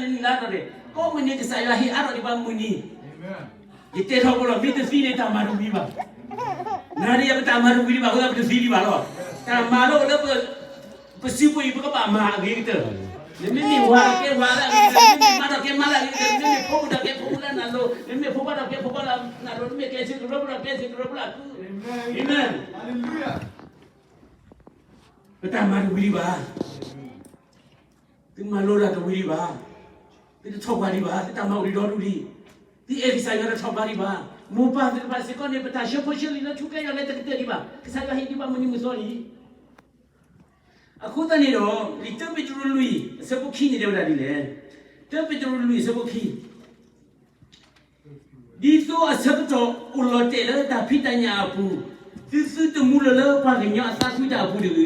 နနံၣ်လါထီၣ်န့ၣ် ကိးမုၢ်နံၤကစၢ်ယွၤဟ့ၣ်အါထီၣ်ဒံးပှၤမုၢ်နံၤ, ယတဲထီဘိလီၤ မ့ၢ်တသံန့ၣ်တၢ်မၤတဝံၤဘၣ်. နၤဒီးယၤပတၢ်မၤတဝံၤဒံးဘၣ်အဃိသတးပတသံဒံးဘၣ်လီၤ. တၢ်မၤလၢအိၣ်လၢ ပစုပူၤအံၤ ပကဘၣ်မၤအဂ့ၤကတၢၢ်. နမ့မ့ၢ်ဝၤဒီးကဲဝၤလၢအဂ့ၤကတၢၢ်, နမ့မ့ၢ်မါဒီးကဲမါလၢအဂ့ၤကတၢၢ်, နမ့မ့ၢ်ဖိမုၣ်ဒီးကဲဖိမုၣ်လၢအနၢ်လိၤ, နမ့မ့ၢ်ဖိခွါဒီးကဲဖိခွါလၢအနၢ်လိၤ, နမ့ၢ်ကဲစံးကရၢဖိဒီးကဲစံးကရၢဖိလၢအကု, အၤမ့ၣ်. ပတၢ်မၤတဝံၤဒံးဘၣ်. သုမၤလိတၢ်တဝံၤဒံးဘၣ်. သုတထီၣ်ပှၢ်ဒံးဘၣ်, သုတၢ်မၤအိၣ်ဒံးဒီဒူၣ်လံ. သုအဲၣ်ကစၢ်ယွၤတထီၣ်ပှၢ်ဒံးဘၣ်. မိၢ်ပၢ်သ့ၣ်တဖၣ်စ့ၢ်ကီးန့ၣ် ပတၢ်ဆှၢဖိဆှၢလံာ်လၢထူကဲယွၤလၢတကတၢၢ်ဒံးဘၣ်. ကစၢ်ယွၤဟ့ၣ်ဒံးပှၤမုၢ်နံၤမုၢ်သီလံ. အဃိသတးန့ၣ်ဒီး လံာ်တၢပ့းတရူးလွံၢ် အဆၢဖိခံန့ၣ်တဲဝဲဒၣ်ဒ်လဲၣ်. တၢပ့းတရူးလွံၢ်အဆၢဖိခံ, ဒ်သိးအဆၢကတီၢ်အိၣ်လီၤတဲာ်လၢတၢ်ဖံးတၢ်ညၣ်အပူၤ, သုသုတမူလၢၤလၢပှၤကညီအသးကွံတၢ်အပူၤတဂ့ၤ,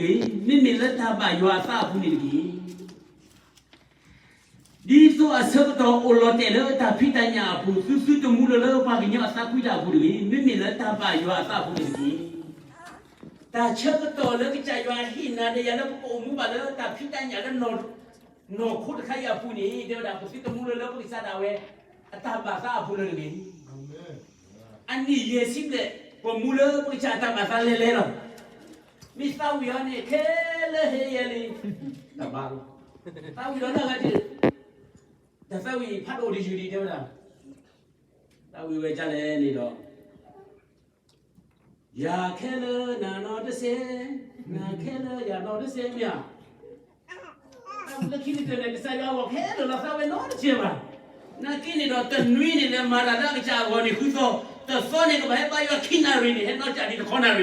မ့မ့ၢ်လၢတၢ်ဘၣ်ယွၤအသးအပူၤန့ၣ်တက့ၢ်. ဒ်သိးအဆၢကတီၢ်အိၣ်လီၤတဲာ်လၢတၢ်ဖံးတၢ်ညၣ်အပူၤ, သုသုတမူလၢၤလၢပှၤကညီအသးကွံတၢ်အပူၤတဂ့ၤ, မ့မ့ၢ်လၢတၢ်ဘၣ်ယွၤအသးအပူၤန့ၣ်တက့ၢ်. တၢ်ဆၢကတီၢ်လၢကစၢ်ယွၤဟ့ၣ်နၤဒီးယၤလၢပကအိၣ်မူဘၣ်လၢတၢ်ဖံးတၢ်ညၣ်လၢ နီၢ်ခိတခါအံၤအပူၤန့ၣ် တဲဝဲဒၣ် ပသုတမူလၢၤလၢပကစၢ်ဒၣ်ဝဲ အတၢ်ဘၣ်သးအပူၤလၢၤတဂ့ၤ. အနံၣ်ယဲၢ်ဆံဘျဲၣ် ပမူလၢပကစၢ်အတၢ်ဘၣ်သးလဲၤလဲၤလီၤ. မ့ၢ်သးဝံၣ်အီၤန့ၣ် ခဲလၢာ်ဟဲယဲလံ, တဘၣ်လီၤ. သးဝံၣ်ဒီးလၢအဂၤတ, တၢ်သးဝံၣ်ဖးဒိၣ်တယုၢ်ဒံးတဲဝဲဒၣ်, သးဝံၣ်ဝဲဒ်လဲၣ်န့ၣ်ဒီး ယၤခဲလၢာ်နၤနီတစဲး, နၤခဲလၢာ်ယၤနီတစဲးမ့ၢ်ဧါ. လၢခံကတၢၢ်န့ၣ် ကစၢ်ယွၤအဂီၢ်ခဲလၢာ်လီၤသးဝဲနီတစဲးဘၣ်. နာ်က့န့ၣ်ဒီး တနွံန့ၣ်လဲၤမၤတၢ်လၢအကစၢ်အဂီၢ်န့ၣ်ဃုသီ, တသီန့ၣ်ကဘၣ်ဟဲဘါယွၤခံနၣ်ရံၣ်န့ၣ် ဟဲနီၢ်ကၠၣ်ဒံးတခီနၣ်ရံၣ်ဒံး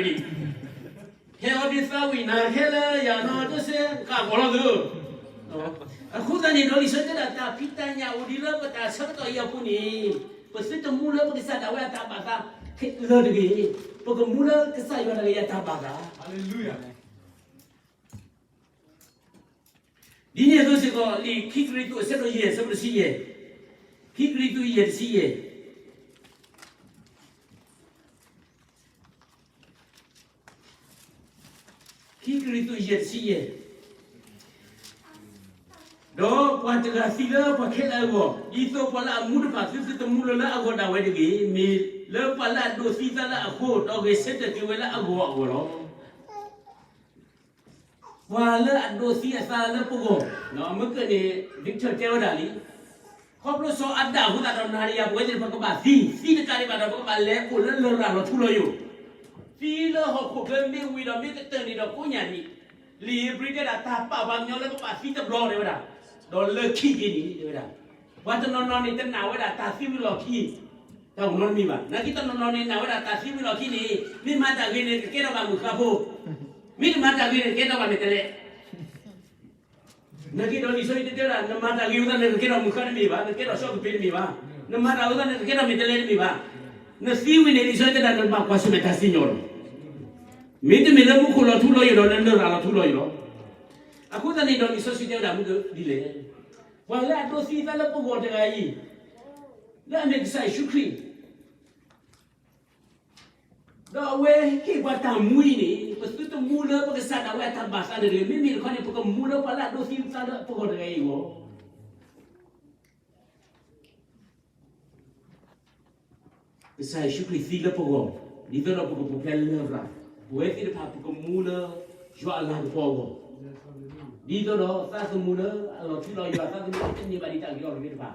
ဟဲအီၤဒ်သးဝံၣ်နၤခဲလၢာ်ယၤနီတစဲး ကၢ်ဂီၤလီၤသု. အဃိသတးန့ၣ်ဒီး လံာ်စီဆှံတဲဒၣ် တၢ်ဖံးတၢ်ညၣ်အိၣ်ဒံးလၢပတၢ်ဆၢကတီၢ်အံၤအပူၤန့ၣ် ပသုတမူလၢပကစၢ်ဒၣ်ဝဲအတၢ်ဘၣ်သးလၢၤတဂ့ၤ. ပကမူလၢကစၢ်ယွၤတဂၤအံၤအတၢ်ဘၣ်သး. ဒ်န့ၣ်အသိးစ့ၢ်ကီး လံာ်ခံကရံၣ်သူးအဆၢဒိၣ်ယဲၢ် အဆၢဖိတဆံယဲၢ်, ခံကရံၣ်သူးယဲၢ်တဆံယဲၢ်, ခံကရံၣ်သူးယဲၢ်တဆံယဲၢ်, ဒီးပှၤတဂၤသံလၢပှၤခဲလၢာ်အဂီၢ်, ဒ်သိးပှၤလၢအမူတဖၣ်သုသုတမူလၢၤလၢအဂီၢ်ဒၣ်ဝဲတဂ့ၤ, မ့ၢ်လၢပှၤလၢအဒိးသံသးလၢအဃိ, ဒီးဂဲၤဆၢထၢၣ်က့ၤဝဲလၢအဂီၢ်အဂီၢ်လီၤ. ပှၤလၢအဒိးသံအသးလၢပဂီၢ်, မ့ၢ်ကန့ၣ် Victor တဲဝဲဒၣ်လံ, ခီဖျိစီၤအၤဒၣ်အဃိသတးဒီး နၤဒီးယၤပဝဲသ့ၣ်တဖၣ်ကဘၣ်သံ, သံတကးဒံးဘၣ်ဒီး ပကဘၣ်လဲၤအိၣ်လၢလရာ်လီၤထူလီၤယိာ်, သံလၢဟီၣ်ခိၣ်ချၢမ့ၢ်ဝံၤဒီး မ့ၢ်ကတၢၢ်န့ၣ်ဒီးကိးညၣ်ဒံး, လံာ်ဧ့ၤဘြံၤတဲဒၣ် တၢ်ပာ်ပှၤကညီလၢကဘၣ်သံတဘျီတဲဝဲဒၣ်, ဒီးလၢခံက့ၤန့ၣ်တဲဝဲဒၣ်, ပှၤတနီၤနီၤန့ၣ် တနာ်ဝဲဒၣ်တၢ်သံဝံၤလီၢ်ခံ တၢ်အိၣ်နီတမံၤဘၣ်. နာ်က့တနီၤနီၤန့ၣ် နာ်ဝဲဒၣ်တၢ်သံဝံၤလီၢ်ခံန့ၣ် မ့ၢ်မၤတၢ်ဂ့ၤန့ၣ် ကကဲထီၣ်ဘၣ်မုၢ်ဃါဖိ, မ့ၢ်တမၤတၢ်ဂ့ၤန့ၣ် ကကဲထီၣ်ဘၣ်မ့ၢ်တဲလဲၣ်. နာ်က့ဒီးလံာ်စီဆှံတဲဝဲဒၣ် နမၤတၢ်ဂ့ၤအဃိသတးန့ၣ် နကကဲထီၣ်မုၢ်ဃါတမ့ၢ်ဘၣ်, နကကဲထီၣ်စီကပ့ၤတမ့ၢ်ဘၣ်, နမၤတၢ်အဃိသတးန့ၣ် နကကဲထီၣ်မ့ၢ်တဲလဲၣ်တမ့ၢ်ဘၣ်, နသံဝံၤန့ၣ် လံာ်စီဆှံတဲဒၣ် နဘၣ်ကွၢ်ဆၢၣ်မဲာ်တၢ်စံၣ်ညီၣ်လီၤ. မ့တမ့ၢ်လၢမူခိၣ်လီၤထူလီၤယိာ်ဒီး လၢလရာ်လီၤထူလီၤယိာ်လီၤ. အဃိသတးန့ၣ်ဒီးလံာ်စီဆှံတဲဝဲဒၣ်မ့ၢ်ဒ်လဲၣ်, ပှၤလၢအဒိးသံသးလၢပဂီၢ်တဂၤအံၤ လၢအမ့ၢ်ကစၢ်ယ့ၣ်ၡူးခရံာ် ဒီးအဝဲဟ့ၣ်ပှၤတၢ်မူအံၤန့ၣ် ပသုတမူလၢပကစၢ်ဒၣ်ဝဲအတၢ်ဘၣ်သးန့ၣ်တဂ့ၤ. မ့မ့ၢ်တခီန့ၣ် ပကမူလၢပှၤလၢအဒိးသံသးလၢပဂီၢ်တဂၤအံၤအဂီၢ်. ကစၢ်ယ့ၣ်ၡူးခရံာ်သံလၢပဂီၢ်, ဒ်သိးဒီးပကပူၤဖျဲးလၢလရာ်, ပဝဲသ့ၣ်တဖၣ်ပကမူလၢယွၤအလၤကပီၤအဂီၢ်, ဒ်သိးဒီးသးသမူလၢအလီၤထူလီၤယိာ် သးသမူလၢတန့ၢ်ဘၣ်ဒံးတၢ်ဂ့ၤအီၤတဂ့ၤတဖၣ်,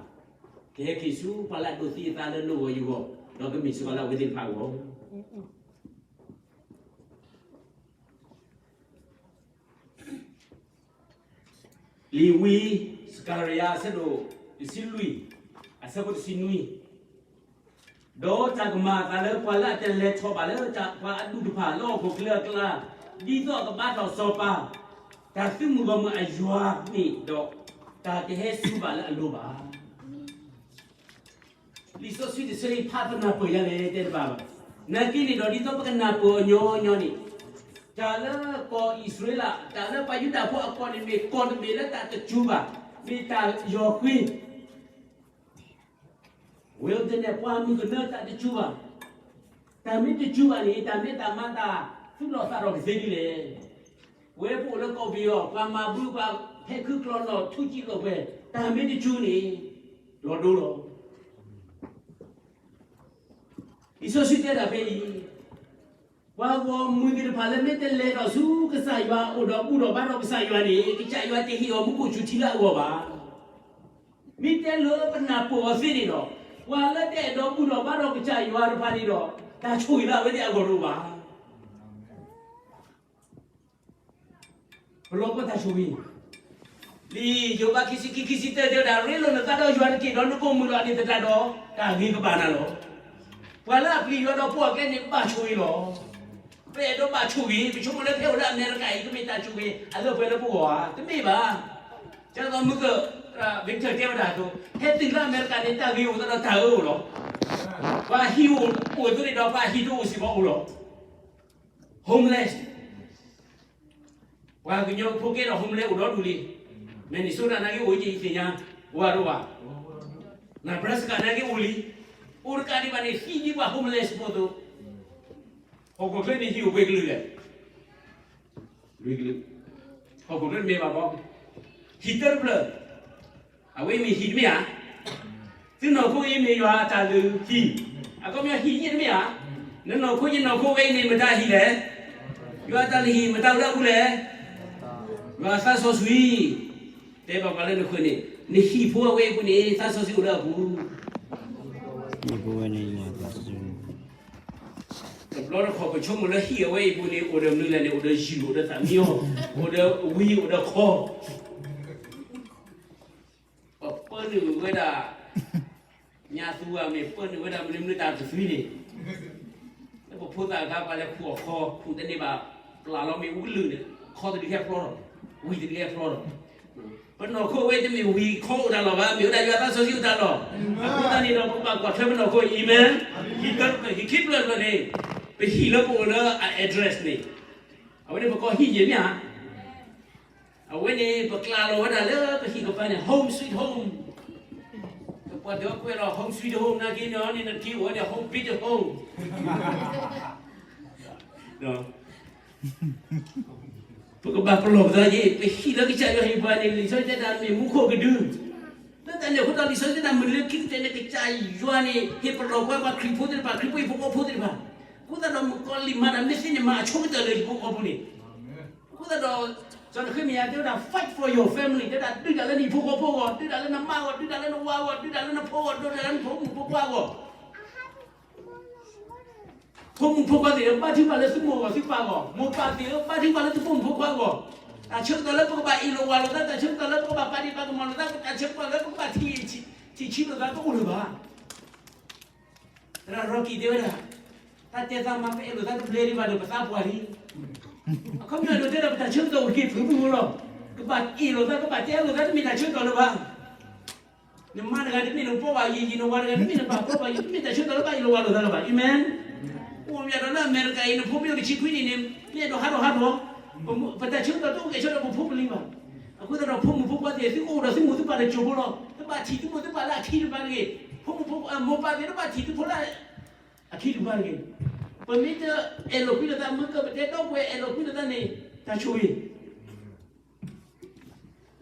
ကဟဲက့ၤဆူပှၤလၢအဒိးသံအသးလၢနဂီၢ်ယဂီၢ်, ဒီးကမ့ၢ်စ့ၢ်ကီးလၢအဝဲသ့ၣ်တဖၣ်အဂီၢ်. လံာ်ဝံစကၤရယၤ အဆၢဒိၣ်တဆံလွံၢ် အဆၢဖိတဆံနွံ, ဒီးတၢ်ကမၤအသးလၢပှၤလၢအတလဲၤထီၣ်ဘၣ်လၢပှၤအဒူၣ်တဖၣ်လၢဟီၣ်ခိၣ်ချၢအကျါ, ဒ်သိးအကဘါထီၣ်စီၤပၤ, တၢ်သုးမုၢ်ဂီၢ်မုၢ်အယွၤန့ၣ်ဒီး, တၢ်တဟဲစူၤဘၣ်လၢအလိၤဘၣ်. လံာ်စီဆှံတဆၢအံၤဖးပနၢ်ပၢၢ်ယၤလဲၣ်တဲတဘၣ်ဘၣ်. နာ်က့န့ၣ်ဒီးဒ်သိးပကနၢ်ပၢၢ်အီၤညီညီန့ၣ်, တၢ်လၢကီၢ်အံၣ်စရ့လး, တၢ်လၢပှၤယူဒၤဖိအကီၢ်န့ၣ်မ့ၢ်ကီၢ်တဘ့ၣ်လၢတၢ်တစူၤဘၣ်, မ့ၢ်တၢ်ယီၤဃ့ ဝဲတန့ၣ် ပှၤမုၢ်ကနၢတၢ်တစူၤဘၣ်, တၢ်မ့ၢ်တစူၤဘၣ်န့ၣ် တၢ်မ့ၢ်တၢ်မၤတၢ်သူၣ်လီၤသးဒီးကသ့ဒ်လဲၣ်. ပဝဲပအိၣ်လၢကီၢ်ပယီၤ ပှၤမၤဘု ပှၤဟဲခုကျီၢ်နီၢ်ထူစံၣ်လိာ်ပှဲၤ တၢ်မ့ၢ်တစူၤန့ၣ် လီၤဒိလီၤ. လံာ်စီဆှံတဲဒၣ်ဖဲအံၤ, ပှၤဂီၢ်မုၢ်သ့ၣ်တဖၣ်လၢမ့ၢ်တလဲၤဒီးဆူကစၢ်ယွၤ အိၣ်ဒီးဘူၣ်ဒီးဘါဒီးကစၢ်ယွၤန့ၣ် ကစၢ်ယွၤတဟ့ၣ်အီၤမူခိၣ်စူၤထံလၢအဂီၢ်ဘၣ်. မ့ၢ်တဲလၢပနၢ်ပၢၢ်အီၤသ့န့ၣ်ဒီး, ပှၤလၢတအဲၣ်ဒိးဘူၣ်ဒီးဘါဒီးကစၢ်ယွၤတဖၣ်န့ၣ်ဒီး, တၢ်ဆိၣ်ဂ့ၤလၢအဝဲသ့ၣ်အဂီၢ်တအိၣ်ဘၣ်. ပလီၢ်ကီတၢ်ဆိၣ်ဂ့ၤ, လံာ်ယိၤဘးခံဆံခံ ခံဆံသၢတဲဝဲဒၣ်, ရ့လိာ်နသးဒီးယွၤတက့ၢ်, ဒီးနကအိၣ်မုာ်လီၤအန့ၣ်သတးဒီး, တၢ်ဂ့ၤကဘၣ်နၤလီၤ. ပှၤလၢအပျံၤယွၤဒီးပိာ်အကျဲန့ၣ် ဘၣ်ဆိၣ်ဂ့ၤလီၤ. ပအဲၣ်ဒိးဘၣ်ဆိၣ်ဂ့ၤ, ပဆိကမိၣ်လၢဖဲအိၣ်လၢအမဲရကၤအံၤ ကမ့ၢ်တၢ်ဆိၣ်ဂ့ၤအလၢပှဲၤလၢပဂီၢ်ဧါ, တမ့ၢ်ဘၣ်. ဒ်သိးမုၢ်ကၢၢ် Victor တဲဝဲဒၣ်အသိး, ဟဲတုၤလၢအမဲရကၤန့ၣ် တၢ်ဂ့ၤအိၣ်သးဒီးတၢ်အၢအိၣ်လီၤ. ပှၤဟံၣ်အိၣ်အိၣ်သ့န့ၣ်ဒီး ပှၤဟံၣ်တအိၣ်စ့ၢ်ကီးအိၣ်လီၤ. Homeless, ပှၤကညီဖိကဲဒီး homeless အိၣ်ဒီဒူၣ်လံ. Minnesota နာ်က့အိၣ်က့ၤအံၤသ့ၣ်ညါ, ဝါဒိၣ်ဘၣ်, Nebraska နာ်က့အိၣ်လံ. အိၣ်တကးဒံးဘၣ်န့ၣ် ဟံၣ်ဒံးပှၤ homeless ဖိအသိး, ဟီၣ်ခိၣ်ချၢန့ၣ်ဟံၣ်အိၣ်ပှဲၤကလုာ်လဲၣ်. လွံၢ်ကလုာ်, ဟီၣ်ခိၣ်ချၢတမ့ၢ်ဘၣ်ဘီ, ဟံၣ်တဖျၢၣ်, အဝဲအံၤမ့ၢ်ဟံၣ်တမ့ၢ်ဧါ. သုနီၢ်ခိအံၤမ့ၢ်ယွၤအတၢ်လုၢ်ဟံၣ်, အခီပညီဟံၣ်ယဲၢ်တမ့ၢ်ဧါ. နနီၢ်ခိယနီၢ်ခိဝဲအံၤန့ၣ် မတၤဟံၣ်လဲၣ်. ယွၤအတၢ်လုၢ်ဟံၣ် မတၤအိၣ်လၢအပူၤလဲၣ်. ယွၤအသးစီဆှံ, တဲဘၣ်ပှၤလၢနဃၢၤန့ၣ်, နဟံၣ်ဖိအဝဲအံၤအပူၤန့ၣ် သးစီဆှံအိၣ်လၢအပူၤ. တဘျီတခီၣ်ပဆိကမိၣ်လၢဟံၣ်အဝဲအံၤအပူၤန့ၣ် အိၣ်ဒီးမနုၤလဲၣ်န့ၣ်, အိၣ်ဒီးယုၢ်, အိၣ်ဒီးသးမံအီၤ, အိၣ်ဒီးဝံ, အိၣ်ဒီးခီ, ပပၢနုာ်ဝဲဒၣ်, ညါသူဧါ, မ့ၢ်ပၢနုာ်ဝဲဒၣ်မနုၤမနုၤတၢ်ကသွံန့ၣ်, လၢပဖိသၣ်အခါ ပှၤလဲၤခူၣ်အီၣ်ခီ, ခူၣ်တန့ၢ်ဘၣ်, ပျၢ်လီၤမ့ၢ်ဝံကလုာ်န့ၣ်, ခီတဒုးဟဲဖျီထီၣ်, ဝံတဒုးဟဲဖျီထီၣ်. ပနီၢ်ခိဝဲတမ့ၢ်ဝံခီအိၣ်တၢ်လီၢ်ဘၣ်, မ့ၢ်ဝဲဒၣ်ယွၤသးစီဆှံအိၣ်တၢ်လီၢ်. အဃိသတးန့ၣ်ဒီး ပကဘၣ်ကွၢ်ထွဲပနီၢ်ခိအံၤ, အၤမ့ၣ်. ဟံၣ်ခံဖျၢၣ်တဖျၢၣ်န့ၣ်, ပဟံၣ်လၢပအိၣ်လၢအ address န့ၣ်, အဝဲန့ၣ်ပကိးဟံၣ်ယဲၢ်မ့ၢ်ဧါ. အဝဲန့ၣ် ပကျးလီၤဝဲဒၣ်လၢပဟံၣ်ကပၤန့ၣ် home sweet home. ပှၤဒုးကွဲးလီၤ home sweet home နာ်က့န့ၣ် နက့အိၣ်ဝဲန့ၣ် home bitter home. ပကဘၣ်ပလီၢ်ပသးယဲၢ်, ပဟံၣ်လၢကစၢ်ယွၤဟ့ၣ်ပှၤန့ၣ် လံာ်စီဆှံတဲဒၣ်မ့ၢ်မူခိၣ်ကဒု. လၢတၢ်န့ၣ်အဃိဒီး လံာ်စီဆှံတဲဒၣ်မုၢ်လၢခံကတၢၢ်န့ၣ် ကစၢ်ယွၤန့ၣ် ဟ့ၣ်ပလီၢ်ပှၤ ပှၤခရံာ်ဖိသ့ၣ်တဖၣ်, ခရံာ်ဖိဟံၣ်ဖိဃီဖိသ့ၣ်တဖၣ်. အဃိသတးဒီး မုၣ်ကီၤလံၢ်မၤတၢ်မ့ၢ်သ့န့ၣ် မၤအဆိကတၢၢ်လၢဟံၣ်ဖိဃီဖိန့ၣ်. အဃိသတးဒီး စီၤနဃ့မယၤတဲဝဲဒၣ် fight for your family, တဲဒၣ်ဒုးတၢ်လၢနဟံၣ်ဖိဃီဖိအဂီၢ်, ဒုးတၢ်လၢနမါအဂီၢ်, ဒုးတၢ်လၢနဝၤအဂီၢ်, ဒုးတၢ်လၢနဖိအဂီၢ်, ဒုးတၢ်လၢနဖိမုၣ်ဖိခွါအဂီၢ်. ဖိမုၣ်ဖိခွါသ့ၣ်ဧၢ, ဘါထုကဖၣ်လၢသုမိၢ်အဂီၢ်သုပၢ်အဂီၢ်, မိၢ်ပၢ်သ့ၣ်ဧၢ, ဘါထုကဖၣ်လၢသုဖိမုၣ်ဖိခွါအဂီၢ်. တၢ်ဆၢကတီၢ်လၢပကဘၣ်အ့ၣ်လိာ်ဝၤလိာ်သး, တၢ်ဆၢကတီၢ်လၢပကဘၣ်ပာ်ဒံးပာ်ကမၣ်လိာ်သး, တၢ်ဆၢကတီၢ်လၢပကဘၣ်ထံၣ်ဆံးလိာ်သးတအိၣ်လၢၤဘၣ်. သရၣ်ရီကံၤတဲဝဲဒၣ်, တၢ်တဲသးမၤ ပအဲၣ်လိာ်သးတဘျဲဒံးဘၣ်ဒီး ပသးပှၢ်လံ. အခီပညီဒိးတဲဒၣ် ပတၢ်ဆၢကတီၢ်အိၣ်တက့ၢ်ဖုးဖုးလီၤ. ကဘၣ်အ့ၣ်လိာ်သး ကဘၣ်တဲလိာ်သး တမ့ၢ်တၢ်ဆၢကတီၢ်လၢၤဘၣ်. နမါတဂၤတမ့ၢ်နပီၢ်ဘၣ်ယံၤယံၤ, နဝၤတဂၤတမ့ၢ်နပၢ်ပီၢ်ဘၣ်ယံၤ, တမ့ၢ်တၢ်ဆၢကတီၢ်လၢဘၣ်အ့ၣ်လိာ်ဝၤလိာ်သးလၢၤဘၣ်. အၤမ့ၣ်. အိၣ်မ့ၢ်ဒီးလၢအမဲရကၤအံၤ နဖိမ့ၢ်အိၣ်တဆံခွံနံၣ်န့ၣ် မ့ၢ်အဲၣ်ဒိးဟးထီၣ်ဟးထီၣ်, ပတၢ်ဆၢကတီၢ်တအိၣ်ကဲၣ်ဆိးဒီးပဖိပလံၤဘၣ်. အဃိသတးဒီး ဖိမုၣ်ဖိခွါသ့ၣ် သုကအိၣ်ဒီးသုမိၢ်သုပၢ်တစိၤဖိလီၤ. တဘၣ်ထံၣ်သုမိၢ်သုပၢ်လၢအခံတပၤတဂ့ၤ. ဖိမုၣ်ဖိခွါ မိၢ်ပၢ်သ့ၣ် တဘၣ်ထံၣ်သုဖိလၢအခံတပၤတဂ့ၤ. ပမ့ၢ်တအဲၣ်လိာ်ကွံလိာ်သး မ့ၢ်ကပတဲဒီပုၢ်ဝဲၢ် အဲၣ်လိာ်ကွံလိာ်သးန့ၣ် တၢ်ဆိၣ်ဂ့ၤ.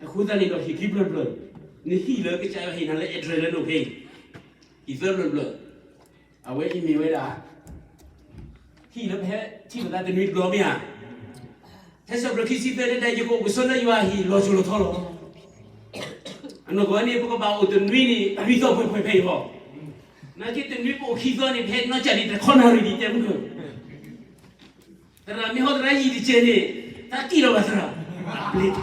အဃိသတးန့ၣ်ဒီး ဟံၣ်ခံဖျၢၣ်တဖျၢၣ်, နဟံၣ်လၢကစၢ်ယွၤဟ့ၣ်နၤလၢ address လၢနအိၣ်ဖဲအံၤ, ဟံၣ်သၢဖျၢၣ်တဖျၢၣ်, အဝဲအံၤမ့ၢ်ဝဲဒၣ် ဟံၣ်လၢပဟဲထံၣ်လိာ်သးတနွံတဘျီမ့ၢ်ဧါ. ဖဲစံးထီၣ်ပတြၢၤခံဆံသၢ တဲဒၣ် ယကအိၣ်ကဆိးလၢယွၤအဟံၣ်လီၤစိၤလီၤထီလီၤ. အနီၢ်ကီၢ်န့ၣ် ပကဘၣ်အိၣ်တနွံန့ၣ် နွံသီပှဲၤပှဲၤဖဲအံၤဟီ, နာ်က့တနွံပအိၣ်ခံသီန့ၣ် ပဟဲနီၢ်ကၢ်ဒံးတခီနၣ်ရံၣ်ဒံးတဲမုၢ်ကၢၢ် သရၣ်မ့ၢ်ဟီသရၣ်ယံာ်တကဲန့ၣ် တၢ်ကံၣ်လီၤဘၣ်သရၣ်, အပျ့ၤထ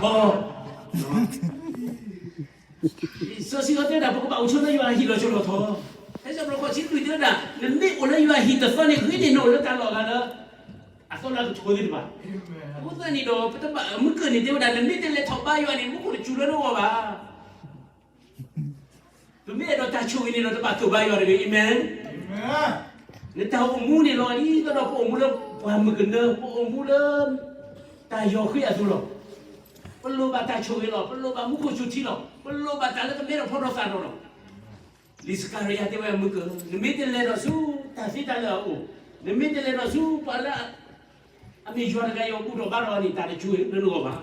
ီ, စီဆှံအီၤတဲဒၣ် ပကဘၣ်အိၣ်ဆိးလၢယွၤအဟံၣ်လီၤစိၤလီၤထီ. ဖဲစံးထီၣ်ပတြၢၤဃိးဆံလွံၢ်တဲဝဲဒၣ် နမ့ၢ်အိၣ်လၢယွၤအဟံၣ်တသီန့ၣ် ဂ့ၤန့ၢ်နအိၣ်လၢတၢ်လီၢ်ဂၤလၢ အသီလၢအကထိသ့ၣ်တဖၣ်. အဃိသတးန့ၣ်ဒီး ပတဘၣ်မုၢ်ကၢၢ်န့ၣ်တဲဝဲဒၣ် နမ့ၢ်တလဲၤထီၣ်ဘါယွၤန့ၣ် မူခိၣ်တစူၤလၢနဂီၢ်ဘၣ်. ပမ့ၢ်အဲၣ်ဒိးတၢ်ဆိၣ်ဂ့ၤန့ၣ်ဒီး တဘၣ်တိာ်ဘါယွၤတဂ့ၤ, အၤမ့ၣ်. နတၢ်အိၣ်မူန့ၣ်လီၤ ဒ်သိးဒီးပအိၣ်မူလၢပှၤမုၣ်ကနၢ, ပအိၣ်မူလၢ တၢ်ယီၤဃ့အသိးလီၤ. ပလိၣ်ဘၣ်တၢ်ဆိၣ်ဂ့ၤလီၤ, ပလိၣ်ဘၣ်မူခိၣ်စူၤထံလီၤ, ပလိၣ်ဘၣ်တၢ်လၢကမဲထီၣ်ဖီထီၣ်သးဒီးလီၤ. လံာ်စကၤရယၤတဲဝဲမုၢ်ကၢၢ်, နမ့ၢ်တလဲၤဒီးဆူတၢ်သ့တၢ်လၢအအိၣ်, နမ့ၢ်တလဲၤဒီးဆူပှၤလၢ အမ့ၢ်ယွၤတဂၤအံၤ ဘူၣ်ထီၣ်ဘါထီၣ်န့ၣ် တၢ်တဆိၣ်ဂ့ၤလၢနဂီၢ်ဘၣ်.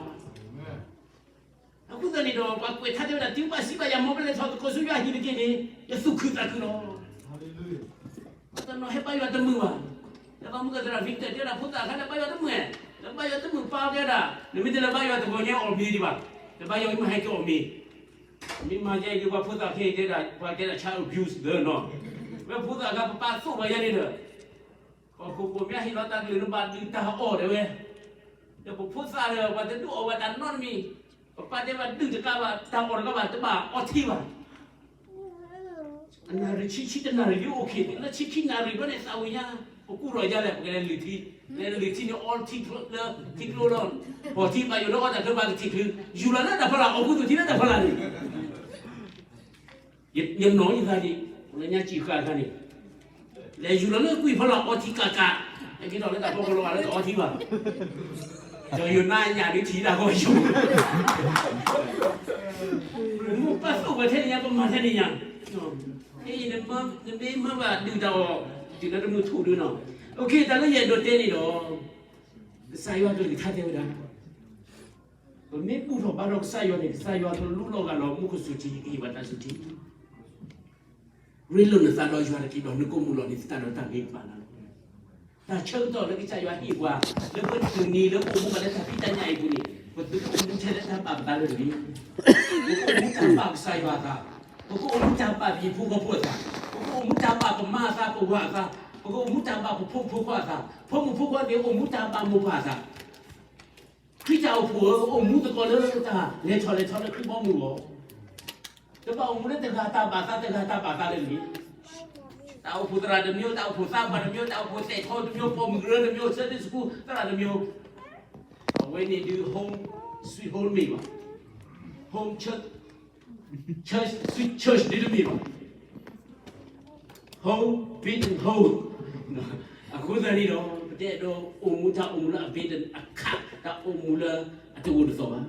အဃိသတးန့ၣ်ဒီး ပှၤကွဲးထါတဲဝဲဒၣ် တုၤဘၣ်စံးဘၣ်ယၤ မ်ပလဲၤထီၣ်သကိးဆူယွၤဟံၣ်တက့ၢ်န့ၣ် ယသူၣ်ခုသးခုလီၤ. တနီၤဟဲဘါယွၤတမုာ်ဘၣ်. လၢပှၤမုၢ်ကသရၣ် Victor တဲဝဲဒၣ် ဖိသၣ်အခါ လဲၤဘါယွၤတမုာ်, လဲၤဘါယွၤတမုာ် ပၢ်တဲဝဲဒၣ် နမ့ၢ်တလဲၤဘါယွၤတဂီၤညါအီၣ်မ့ၤဒံးဘၣ်, လဲၤဘါယွၤအံၤမ့ၢ်ဟဲက့ၤအီၣ်မ့ၤ. မ့ၢ်မၤယဲအံၤဒီး ပှၤဖိသၣ်ခဲအံၤတဲဒၣ် ပှၤတဲဒၣ် child abuse လၢနီၤ, ဝဲဖိသၣ်အခါ ပပၢ်သိၣ်ဘၣ်ယဲန့ၣ်ဒီး ပှၤခိၣ်ကိးမ့ၢ်ဟ့ၣ်လီၤတၢ်ကလုၢ် နဘၣ်ဒုၣ်တၢ်အီၣ်တဲဝဲ, ဒီးပဖိသၣ်ဒီး ပှၤတဒုးအီၣ်ဝဲတၢ်နီတမံၤ, ပပၢ်တဲဝဲဒုၣ်တကးဘၣ် တၢ်အီၣ်တကးဘၣ် တဘၣ်အီထံဘၣ်. အနၣ်ရံၣ်ဆံဆံတနၣ်ရံၣ် ယအိၣ်ခံးသ့ လၢဆံခံနၣ်ရံၣ်ဘျီန့ၣ် သးဝံၣ်ညါ, ပကူၣ်ထီၣ်ယါလဲၣ် ပကလဲၤလုၢ်ထံ, လဲၤလုၢ်ထံန့ၣ် အီထံလၢထံကျိလီၤ, ပီၢ်ထံဘၣ်ယိၣ်လၢအီတၢ်ချၢဘၣ်ကထံၣ်ချုး, ယူၤလီၤလၢတၢ်ဖီလာ် အီကူသူၣ်ထံလၢတၢ်ဖီလာ်န့ၣ် ယနီၢ်ယသးဒံး, လၢညါစံၣ်ဃာ်အခါန့ၣ်, လဲၤယူၤလီၤလၢကွံာ်ဖီလာ်အီထံကးကး, ဟဲက့ၤထီၣ်လၢတၢ်ဖီကလီၤဂာ်လၢတအီထံဘၣ်, ဒီးယိၤနါညၣ်ဒုးထံၣ်တၢ်ဂီၢ်ယိၤ, မိၢ်ပၢ်သိၣ်ဝဲထဲန့ၣ်ညါ ပမၤထဲန့ၣ်ညါ, နမ့ၢ်မၢဘၣ်ဒုၣ်တၢ်အီၣ်, တုၤလၢတမုာ်ထူၣ်ဒုနီၤ, တၢ်လၢယအဲၣ်ဒိးတဲန့ၣ်ဒီး, ကစၢ်ယွၤကလုၢ်ကထါတဲဝဲဒၣ် ပမ့ၢ်ဘူၣ်ထီၣ်ဘါထီၣ်ကစၢ်ယွၤန့ၣ် ကစၢ်ယွၤကလူလီၤဂာ်လီၤမူခိၣ်စူၤထံ ကဟ့ၣ်ဘၣ်တၢ်စူၤထံ, ရ့လိာ်နသးဒီးယွၤတက့ၢ် ဒီးနကအိၣ်မူလီၤန့ၣ် သတးဒီးတၢ်ဂ့ၤကဘၣ်နၤလီၤ. တၢ်ဆၢကတီၢ်လၢကစၢ်ယွၤဟ့ၣ်ပှၤ လၢပတုၤနံၤလၢပအိၣ်မူဘၣ်လၢတၢ်ဖံးတၢ်ညၣ်အံၤအပူၤန့ၣ် ပသုတအိၣ်မူထဲလၢတၢ်ဘၣ်ပသးလၢတဂ့ၤ, ပကအိၣ်မူတၢ်ဘၣ်ကစၢ်ယွၤအသး, ပကအိၣ်မူတၢ်ဘၣ်ပဟံၣ်ဖိဃီဖိအသး, ပကအိၣ်မူတၢ်ဘၣ်ပမါအသးပဝၤအသး, ပကအိၣ်မူတၢ်ဘၣ်ပဖိမုၣ်ဖိခွါအသး, ဖိမုၣ်ဖိခွါသ့ၣ်အိၣ်မူတၢ်ဘၣ်မိၢ်ပၢ်အသး ခရံာ်တၢ်အိၣ်ဖှိၣ်ဧၢ အိၣ်မူသကိးလၢတၢ်လဲၤထီၣ်လဲၤထီလၢခရံာ်ဘီမုၢ်အဂီၢ်, တဘၣ်အိၣ်မူလၢတဂၤတၢ်ဘၣ်သး တဂၤတၢ်ဘၣ်သးလၢတဂ့ၤ, တၢ်အိၣ်ဖှိၣ်သရၣ်တမျိုး, တၢ်အိၣ်ဖှိၣ်သးပှၢ်တမျိုး, တၢ်အိၣ်ဖှိၣ်သဲးထီတမျိုး, ပိာ်မုၣ်ကရၢတမျိုး, Sunday school သရၣ်တမျိုး, အဝဲန့ၣ်ဒုး home sweet home မ့ၢ်ဘၣ်, home church, church sweet church ဒ်တမ့ၢ်ဘၣ်, home beaten home. အဃိသတးန့ၣ်ဒီး ပတအဲၣ်ဒိးအိၣ်မူတၢ်အိၣ်မူလၢအ beaten အခး တၢ်အိၣ်မူလၢအတအိၣ်တသီၣ်ဘၣ်.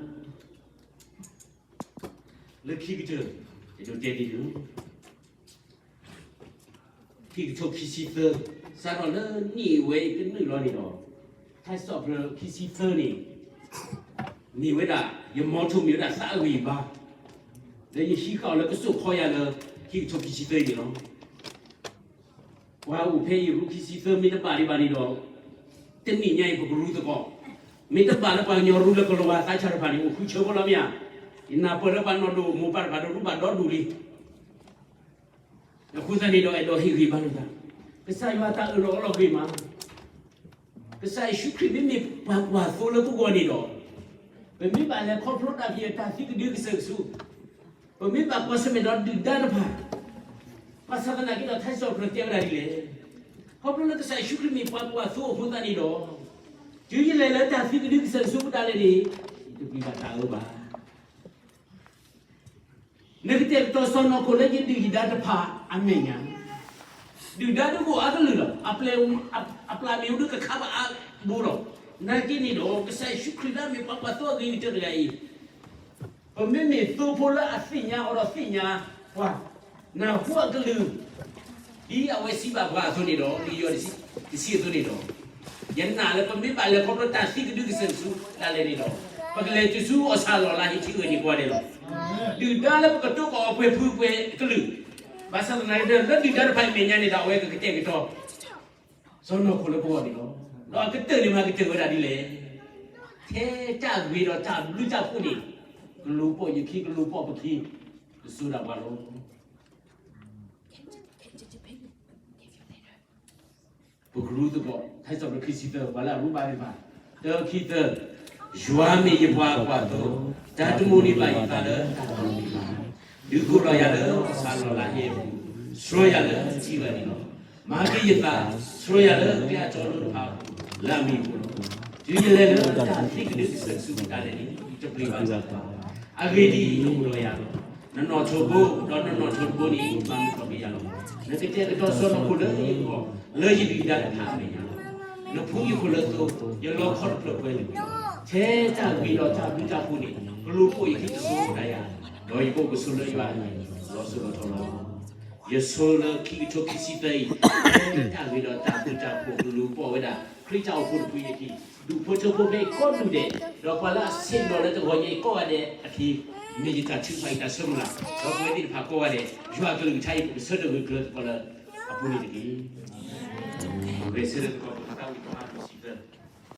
လၢခံကတၢၢ် ယဒိးတဲဒ်န့ၣ်လီၤ. ခံကထိခံဆံသၢ, စးထီၣ်လၢနံၣ်ဝဲအံၤကနုာ်လီၤန့ၣ်ဒီး, ထါစံးပတြၢၤခံဆံသၢန့ၣ် မ့ၢ်ဝဲဒၣ် ယ motto မ့ၢ်ဝဲဒၣ်သးအဂံၢ်အဘါ လၢယဟံးဃာ်အီၤလၢကစိာ်ခီယၤလၢ ခံကထိခံဆံသၢအံၤန့ၣ်လီၤ. ပှၤအိၣ်ဖဲအံၤ ရူခံဆံသၢမ့ၢ်တဘၣ်ဒံးဘၣ်န့ၣ်ဒီး, တနံၣ်ညါအံၤ ပကရူသကိး, မ့ၢ်တဘၣ်လၢပှၤကညီရူလၢကလီၤဝါသးဆါတဖၣ်န့ၣ် အိၣ်ဃုဆၢဖိလီၤမ့ၢ်ဧါ. ယနၢ်ပၢၢ်လၢပှၤနီၢ်ဒိၣ်မိၢ်ပၢ်တဖၣ်ဒီးရူဘၣ်ဒီဒူၣ်လံ. အဃိသတးန့ၣ်ဒီး အဲၣ်ဒိးဟ့ၣ်ဂံၢ်ဘါလိာ်သး, ကစၢ်ယွၤတၢ်အၢၣ်လီၤအီလီၤဂ့ၤမး, ကစၢ်ယ့ၣ်ၡူးခရံာ်မ့မ့ၢ်ပှၤကွၢ်သိလၢပဂီၢ်န့ၣ်ဒီး, ပမ့ၢ်ဘၣ်လဲၤခီဖျိတၢ်ဖံးတၢ်မၤသံကဒုကစၢၢ်ကဆူး, ပမ့ၢ်ဘၣ်ကွၢ်ဆၢၣ်မဲာ်ဒီးဒုၣ်ဒါတဖၣ်, ဘၣ်ဆၣ်သနာ်က့ဒီး ထါစံးပတြၢၤတဲဝဲဒၣ်ဒ်လဲၣ်. ခီဖျိလၢကစၢ်ယ့ၣ်ၡူးခရံာ်မ့ၢ်ပှၤကွၢ်သိအဃိသတးန့ၣ်ဒီး, တုၤယလဲၤလၢတၢ်သံကဒုကစၢၢ်ကဆူးပူၤဒၣ်လဲာ်န့ၣ်, ယတပျံၤဘၣ်တၢ်အၢဘၣ်. နကတဲာ်ကတီၤစီၢ်နီၤခိၣ်လၢယဒုၣ်ယဒါတဖၣ်အမဲာ်ညါ, ဒုၣ်ဒါဒုးအိၣ်အါကလုာ်လီၤ. အပျဲၢ်, အပျဲၢ်မ့ၣ်အူဒုးကခးဘၣ်အါဘိလီၤ. နာ်က့န့ၣ်ဒီး ကစၢ်ယ့ၣ်ၡူးခရံာ်လၢအမ့ၢ်ပှၤကွၢ်သိအဂ့ၤကတၢၢ်တဂၤအံၤ, ပမ့မ့ၢ်သိဖိလၢအသ့ၣ်ညါအီၤဒီးသ့ၣ်ညါပှၤ, နၢ်ဟူအကလုၢ် ဒ်အဝဲစံးဘၣ်ပှၤအသိးန့ၣ်ဒီး, ဒ်ယိၤတဆံအသိးန့ၣ်ဒီး, ယနာ်လၢပမ့ၢ်ဘၣ်လဲၤခီဖျိတၢ်သံကဒုကစၢၢ်ကဆူးဒၣ်လဲာ်န့ၣ်ဒီး, ပကလဲၤတုၤဆူအီၣ်ဆၣ်လီၢ်လၢဟံၣ်ထံးအဂ့ၢ်န့ၣ်ကိးဂၤဒဲးလီၤ. ဒုၣ်ဒါလၢပကတိၤကီးအပှဲၤဖုပှဲၤကလုာ်, ဘၣ်ဆၣ်သနာ်က့ဒီး လၢဒုၣ်ဒါတဖၣ်အမဲာ်ညါန့ၣ်ဒီး အဝဲကကတဲာ်ကတီၤ စီၢ်နီၤခိၣ်လၢပဂီၢ်န့ၣ်လီၤ. ဒီးအကတၢၢ်န့ၣ်မးကတၢၢ်ဝဲဒၣ်ဒ်လဲၣ်. ထဲတၢ်ဂ့ၤဒီးတၢ်ဘျုးတၢ်ဖှိၣ်န့ၣ်, ကလူၤပိာ်ယခံ ကလူၤပိာ်ပခံ, ကစိာ်ဒၣ်ပှၤလီၤ. ပကရူသကိး, ထါစံးပတြၢၤခံဆံသၢ, ပှၤလၢအရူဘၣ်သ့ၣ်တဖၣ်, တၢခံသၢ, ယွၤမ့ၢ်ယပှၤကွၢ်သိ, တၢ်တမိၣ်န့ၢ်ဘၣ်ယသးလၢတၢ်တီၢ်န့ၣ်တဖၣ်, ဒုးကိးလီၤယၤလၢအီၣ်ဆၣ်လီၢ်လၢဟံၣ်အပူၤ, ဆှၢယၤလၢထံဂၤန့ၣ်လီၤ. မၤက့ၤယသး, ဆှၢယၤလၢကျဲအတီအလိၤတဖၣ်အပူၤ, လၢအမံၤအဃိလီၤ. တုၤယလဲၤလၢတၢ်သံကဒုကစၢၢ်ကဆူးပူၤဒၣ်လဲာ်န့ၣ်, ယတပျံၤဘၣ်တၢ်အၢဘၣ်. အဂ့ၢ်ဒ်အံၤ, နအိၣ်ဒီးယၤလီၤ. နနီၣ်ထိးဘိ, ဒီးနနီၣ်ထိးတဘိန့ၣ် မၤမုာ်ထီၣ်က့ၤယၤလီၤ. နကတဲာ်ကတီၤစီၢ်နီၤခိၣ်လၢယဂီၢ်, လၢယဒုၣ်ယဒါတဖၣ်အမဲာ်ညါလီၤ. နဖှူယခိၣ်လၢသိ, ယလီခီတဖျၢၣ်ပှဲၤလံ. ထဲတၢ်ဂ့ၤဒီးတၢ်ဘျုးတၢ်ဖှိၣ်န့ၣ်, ကလူၤပိာ်ယခံကစိာ်ဒၣ်ယၤ, ဒီးယကအိၣ်ကဆိးလၢယွၤအဟံၣ်လီၤစိၤလီၤထီလီၤ. ယဆိလၢခံကထိခံဆံသၢအံၤ, ထဲတၢ်ဂ့ၤဒီးတၢ်ဘျုးတၢ်ဖှိၣ်ကလူၤပိာ်ဝဲဒၣ် ခရံာ်တၢ်အိၣ်ဖှိၣ်တဖုအံၤအခံ, ဒူၣ်ဖိထၢဖိဖဲအံၤကိးဒူၣ်ဒဲး, ဒီးပှၤလၢအဆ့ၣ်နီၤလၢတဂီၤညါအံၤကိးဂၤဒဲးအခံ မ့ၢ်ယတၢ်ထုကဖၣ်အံၤတၢ်ဆၢမုၢ်လၢ်, ဒီးပဝဲသ့ၣ်တဖၣ်ကိးဂၤဒဲး ယွၤအကလုၢ်ကထါအံၤ ပကဆၢထၢၣ်ဂၢၢ်ကျၢၤသကိးလၢအပူၤန့ၣ်တက့ၢ်. ပကဆၢထၢၣ်သကိး